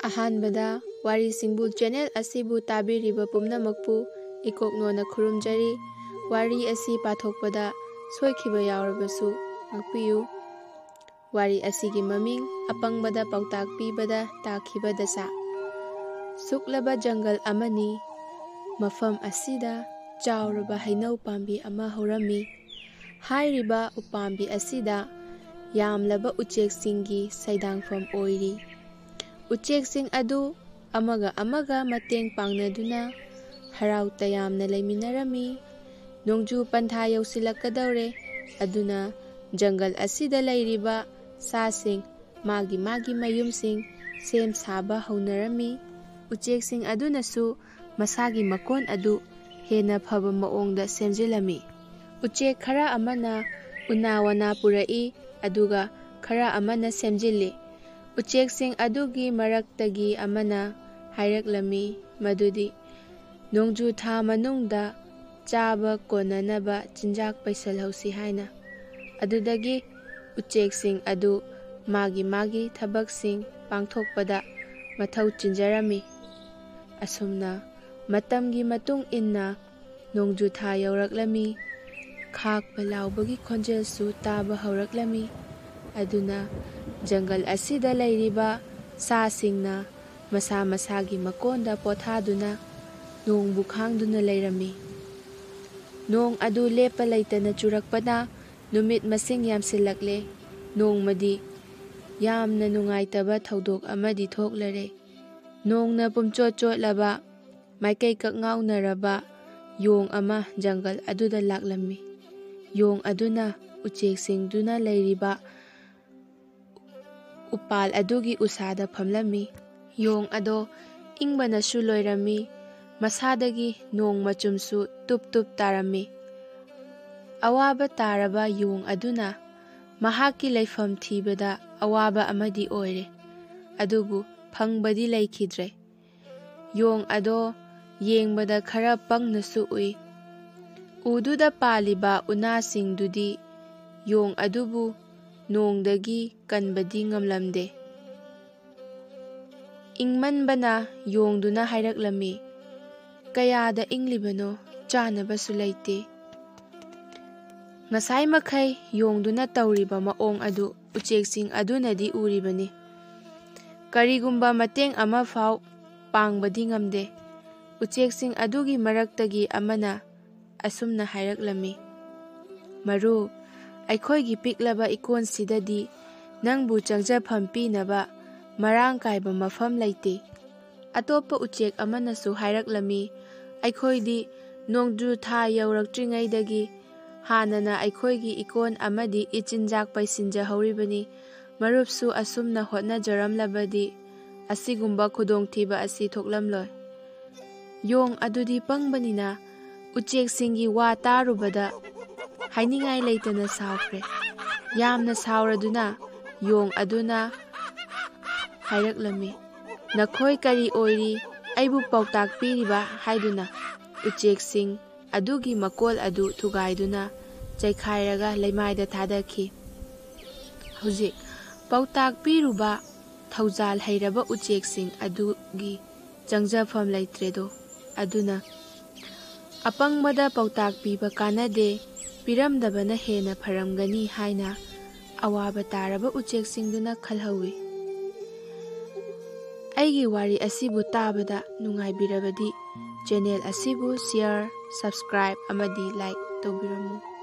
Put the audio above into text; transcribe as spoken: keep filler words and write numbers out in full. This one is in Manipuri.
ꯑꯍꯥꯟꯕꯗ ꯋꯥꯔꯤ ꯁꯤꯡꯕꯨ ꯆꯦꯅꯦꯜ ꯑꯁꯤꯕꯨ ꯇꯥꯕꯤꯔꯤꯕ ꯄꯨꯝꯅꯃꯛꯄꯨ ꯏꯀꯣꯛꯅꯣꯅ ꯈꯨꯔꯨꯝꯖꯔꯤ꯫ ꯋꯥꯔꯤ ꯑꯁꯤ ꯄꯥꯊꯣꯛꯄꯗ ꯁꯣꯏꯈꯤꯕ ꯌꯥꯎꯔꯕꯁꯨ ꯉꯥꯛꯄꯤꯌꯨ꯫ ꯋꯥꯔꯤ ꯑꯁꯤꯒꯤ ꯃꯃꯤꯡ ꯑꯄꯪꯕꯗ ꯄꯥꯎꯇꯥꯛ ꯄꯤꯕꯗ ꯇꯥꯈꯤꯕ ꯗꯁꯥ꯫ ꯁꯨꯛꯂꯕ ꯖꯪꯒꯜ ꯑꯃꯅꯤ꯫ ꯃꯐꯝ ꯑꯁꯤꯗ ꯆꯥꯎꯔꯕ ꯍꯩꯅꯧ ꯄꯥꯝꯕꯤ ꯑꯃ ꯍꯧꯔꯝꯃꯤ꯫ ꯍꯥꯏꯔꯤꯕ ꯎꯄꯥꯝꯕꯤ ꯑꯁꯤꯗ ꯌꯥꯝꯂꯕ ꯎꯆꯦꯛꯁꯤꯡꯒꯤ ꯁꯩꯗꯥꯡꯐꯝ ꯑꯣꯏꯔꯤ꯫ ꯎꯆꯦꯛꯁꯤꯡ ꯑꯗꯨ ꯑꯃꯒ ꯑꯃꯒ ꯃꯇꯦꯡ ꯄꯥꯡꯅꯗꯨꯅ ꯍꯔꯥꯎ ꯇꯌꯥꯝꯅ ꯂꯩꯃꯤꯟꯅꯔꯝꯃꯤ꯫ ꯅꯣꯡꯖꯨ ꯄꯟꯊꯥ ꯌꯧꯁꯤꯜꯂꯛꯀꯗꯧꯔꯦ, ꯑꯗꯨꯅ ꯖꯪꯒꯜ ꯑꯁꯤꯗ ꯂꯩꯔꯤꯕ ꯁꯥꯁꯤꯡ ꯃꯥꯒꯤ ꯃꯥꯒꯤ ꯃꯌꯨꯝꯁꯤꯡ ꯁꯦꯝ ꯁꯥꯕ ꯍꯧꯅꯔꯝꯃꯤ꯫ ꯎꯆꯦꯛꯁꯤꯡ ꯑꯗꯨꯅꯁꯨ ꯃꯁꯥꯒꯤ ꯃꯀꯣꯟ ꯑꯗꯨ ꯍꯦꯟꯅ ꯐꯕ ꯃꯑꯣꯡꯗ ꯁꯦꯝꯖꯤꯜꯂꯝꯃꯤ꯫ ꯎꯆꯦꯛ ꯈꯔ ꯑꯃꯅ ꯎꯅꯥ ꯋꯥꯅꯥ ꯄꯨꯔꯛꯏ, ꯑꯗꯨꯒ ꯈꯔ ꯑꯃꯅ ꯁꯦꯝꯖꯤꯜꯂꯤ꯫ ꯎꯆꯦꯛꯁꯤꯡ ꯑꯗꯨꯒꯤ ꯃꯔꯛꯇꯒꯤ ꯑꯃꯅ ꯍꯥꯏꯔꯛꯂꯝꯃꯤ ꯃꯗꯨꯗꯤ ꯅꯣꯡꯖꯨ ꯊꯥ ꯃꯅꯨꯡꯗ ꯆꯥꯕ ꯀꯣꯟꯅꯅꯕ ꯆꯤꯟꯖꯥꯛ ꯄꯩꯁꯜꯍꯧꯁꯤ ꯍꯥꯏꯅ꯫ ꯑꯗꯨꯗꯒꯤ ꯎꯆꯦꯛꯁꯤꯡ ꯑꯗꯨ ꯃꯥꯒꯤ ꯃꯥꯒꯤ ꯊꯕꯛꯁꯤꯡ ꯄꯥꯡꯊꯣꯛꯄꯗ ꯃꯊꯧ ꯆꯤꯟꯖꯔꯝꯃꯤ꯫ ꯑꯁꯨꯝꯅ ꯃꯇꯝꯒꯤ ꯃꯇꯨꯡ ꯏꯟꯅ ꯅꯣꯡꯖꯨ ꯊꯥ ꯌꯧꯔꯛꯂꯝꯃꯤ꯫ ꯈꯥꯛꯄ ꯂꯥꯎꯕꯒꯤ ꯈꯣꯟꯖꯦꯜꯁꯨ ꯇꯥꯕ ꯍꯧꯔꯛꯂꯝꯃꯤ꯫ ꯑꯗꯨꯅ ꯖꯪꯒꯜ ꯑꯁꯤꯗ ꯂꯩꯔꯤꯕ ꯁꯥꯁꯤꯡꯅ ꯃꯁꯥ ꯃꯁꯥꯒꯤ ꯃꯀꯣꯟꯗ ꯄꯣꯊꯥꯗꯨꯅ ꯅꯣꯡꯕꯨ ꯈꯥꯡꯗꯨꯅ ꯂꯩꯔꯝꯃꯤ꯫ ꯅꯣꯡ ꯑꯗꯨ ꯂꯦꯞꯄ ꯂꯩꯇꯅ ꯆꯨꯔꯛꯄꯅ ꯅꯨꯃꯤꯠ ꯃꯁꯤꯡ ꯌꯥꯝꯁꯤꯜꯂꯛꯂꯦ꯫ ꯅꯣꯡꯃꯗꯤ ꯌꯥꯝꯅ ꯅꯨꯡꯉꯥꯏꯇꯕ ꯊꯧꯗꯣꯛ ꯑꯃꯗꯤ ꯊꯣꯛꯂꯔꯦ꯫ ꯅꯣꯡꯅ ꯄꯨꯝꯆꯣꯠ ꯆꯣꯠꯂꯕ, ꯃꯥꯏꯀꯩ ꯀꯛꯉꯥꯎꯅꯔꯕ ꯌꯣꯡ ꯑꯃ ꯖꯪꯒꯜ ꯑꯗꯨꯗ ꯂꯥꯛꯂꯝꯃꯤ꯫ ꯌꯣꯡ ꯑꯗꯨꯅ ꯎꯆꯦꯛꯁꯤꯡꯗꯨꯅ ꯂꯩꯔꯤꯕ ꯎꯄꯥꯜ ꯑꯗꯨꯒꯤ ꯎꯁꯥꯗ ꯐꯝꯂꯝꯃꯤ꯫ ꯌꯣꯡ ꯑꯗꯣ ꯏꯪꯕꯅꯁꯨ ꯂꯣꯏꯔꯝꯃꯤ꯫ ꯃꯁꯥꯗꯒꯤ ꯅꯣꯡ ꯃꯆꯨꯝꯁꯨ ꯇꯨꯞ ꯇꯨꯞ ꯇꯥꯔꯝꯃꯤ꯫ ꯑꯋꯥꯕ ꯇꯥꯔꯕ ꯌꯣꯡ ꯑꯗꯨꯅ ꯃꯍꯥꯛꯀꯤ ꯂꯩꯐꯝ ꯊꯤꯕꯗ ꯑꯋꯥꯕ ꯑꯃꯗꯤ ꯑꯣꯏꯔꯦ꯫ ꯑꯗꯨꯕꯨ ꯐꯪꯕꯗꯤ ꯂꯩꯈꯤꯗ꯭ꯔꯦ꯫ ꯌꯣꯡ ꯑꯗꯣ ꯌꯦꯡꯕꯗ ꯈꯔ ꯄꯪꯅꯁꯨ ꯎꯏ꯫ ꯎꯗꯨꯗ ꯄꯥꯜꯂꯤꯕ ꯎꯅꯥꯁꯤꯡꯗꯨꯗꯤ ꯌꯣꯡ ꯑꯗꯨꯕꯨ ꯅꯣꯡꯗꯒꯤ ꯀꯟꯕꯗꯤ ꯉꯝꯂꯝꯗꯦ꯫ ꯏꯪꯃꯟꯕꯅ ꯌꯣꯡꯗꯨꯅ ꯍꯥꯏꯔꯛꯂꯝꯃꯤ, "ꯀꯌꯥꯗ ꯏꯪꯂꯤꯕꯅꯣ, ꯆꯥꯅꯕꯁꯨ ꯂꯩꯇꯦ"꯫ ꯉꯁꯥꯏ ꯃꯈꯩ ꯌꯣꯡꯗꯨꯅ ꯇꯧꯔꯤꯕ ꯃꯑꯣꯡ ꯑꯗꯨ ꯎꯆꯦꯛꯁꯤꯡ ꯑꯗꯨꯅꯗꯤ ꯎꯔꯤꯕꯅꯤ꯫ ꯀꯔꯤꯒꯨꯝꯕ ꯃꯇꯦꯡ ꯑꯃ ꯐꯥꯎ ꯄꯥꯡꯕꯗꯤ ꯉꯝꯗꯦ꯫ ꯎꯆꯦꯛꯁꯤꯡ ꯑꯗꯨꯒꯤ ꯃꯔꯛꯇꯒꯤ ꯑꯃꯅ ꯑꯁꯨꯝꯅ ꯍꯥꯏꯔꯛꯂꯝꯃꯤ, "ꯃꯔꯨꯞ, ꯑꯩꯈꯣꯏꯒꯤ ꯄꯤꯛꯂꯕ ꯏꯀꯣꯟꯁꯤꯗꯗꯤ ꯅꯪꯕꯨ ꯆꯪꯖꯐꯝ ꯄꯤꯅꯕ ꯃꯔꯥꯡ ꯀꯥꯏꯕ ꯃꯐꯝ ꯂꯩꯇꯦ"꯫ ꯑꯇꯣꯞꯄ ꯎꯆꯦꯛ ꯑꯃꯅꯁꯨ ꯍꯥꯏꯔꯛꯂꯝꯃꯤ, "ꯑꯩꯈꯣꯏꯗꯤ ꯅꯣꯡꯖꯨ ꯊꯥ ꯌꯧꯔꯛꯇ꯭ꯔꯤꯉꯩꯗꯒꯤ ꯍꯥꯟꯅꯅ ꯑꯩꯈꯣꯏꯒꯤ ꯏꯀꯣꯟ ꯑꯃꯗꯤ ꯏꯆꯤꯟꯖꯥꯛ ꯄꯩꯁꯤꯟꯖꯍꯧꯔꯤꯕꯅꯤ꯫ ꯃꯔꯨꯞꯁꯨ ꯑꯁꯨꯝꯅ ꯍꯣꯠꯅꯖꯔꯝꯂꯕꯗꯤ ꯑꯁꯤꯒꯨꯝꯕ ꯈꯨꯗꯣꯡꯊꯤꯕ ꯑꯁꯤ ꯊꯣꯛꯂꯝꯂꯣꯏ"꯫ ꯌꯣꯡ ꯑꯗꯨꯗꯤ ꯄꯪꯕꯅꯤꯅ ꯎꯆꯦꯛꯁꯤꯡꯒꯤ ꯋꯥ ꯇꯥꯔꯨꯕꯗ ꯍꯥꯏꯅꯤꯡꯉꯥꯏ ꯂꯩꯇꯅ ꯁꯥꯎꯈ꯭ꯔꯦ꯫ ꯌꯥꯝꯅ ꯁꯥꯎꯔꯗꯨꯅ ꯌꯣꯡ ꯑꯗꯨꯅ ꯍꯥꯏꯔꯛꯂꯝꯃꯤ, "ꯅꯈꯣꯏ ꯀꯔꯤ ꯑꯣꯏꯔꯤ ꯑꯩꯕꯨ ꯄꯥꯎꯇꯥꯛ ꯄꯤꯔꯤꯕ?" ꯍꯥꯏꯗꯨꯅ ꯎꯆꯦꯛꯁꯤꯡ ꯑꯗꯨꯒꯤ ꯃꯀꯣꯜ ꯑꯗꯨ ꯊꯨꯒꯥꯏꯗꯨꯅ ꯆꯩꯈꯥꯏꯔꯒ ꯂꯩꯃꯥꯏꯗ ꯊꯥꯗꯈꯤ꯫ ꯍꯧꯖꯤꯛ ꯄꯥꯎꯇꯥꯛ ꯄꯤꯔꯨꯕ ꯊꯧꯖꯥꯜ ꯍꯩꯔꯕ ꯎꯆꯦꯛꯁꯤꯡ ꯑꯗꯨꯒꯤ ꯆꯪꯖꯐꯝ ꯂꯩꯇ꯭ꯔꯦꯗꯣ꯫ ꯑꯗꯨꯅ ꯑꯄꯪꯕꯗ ꯄꯥꯎꯇꯥꯛ ꯄꯤꯕ ꯀꯥꯟꯅꯗꯦ, ꯄꯤꯔꯝꯗꯕꯅ ꯍꯦꯟꯅ ꯐꯔꯝꯒꯅꯤ ꯍꯥꯏꯅ ꯑꯋꯥꯕ ꯇꯥꯔꯕ ꯎꯆꯦꯛꯁꯤꯡꯗꯨꯅ ꯈꯜꯍꯧꯏ꯫ ꯑꯩꯒꯤ ꯋꯥꯔꯤ ꯑꯁꯤꯕꯨ ꯇꯥꯕꯗ ꯅꯨꯡꯉꯥꯏꯕꯤꯔꯕꯗꯤ channel ꯑꯁꯤꯕꯨ share, subscribe ꯑꯃꯗꯤ like ꯇꯧꯕꯤꯔꯝꯃꯨ꯫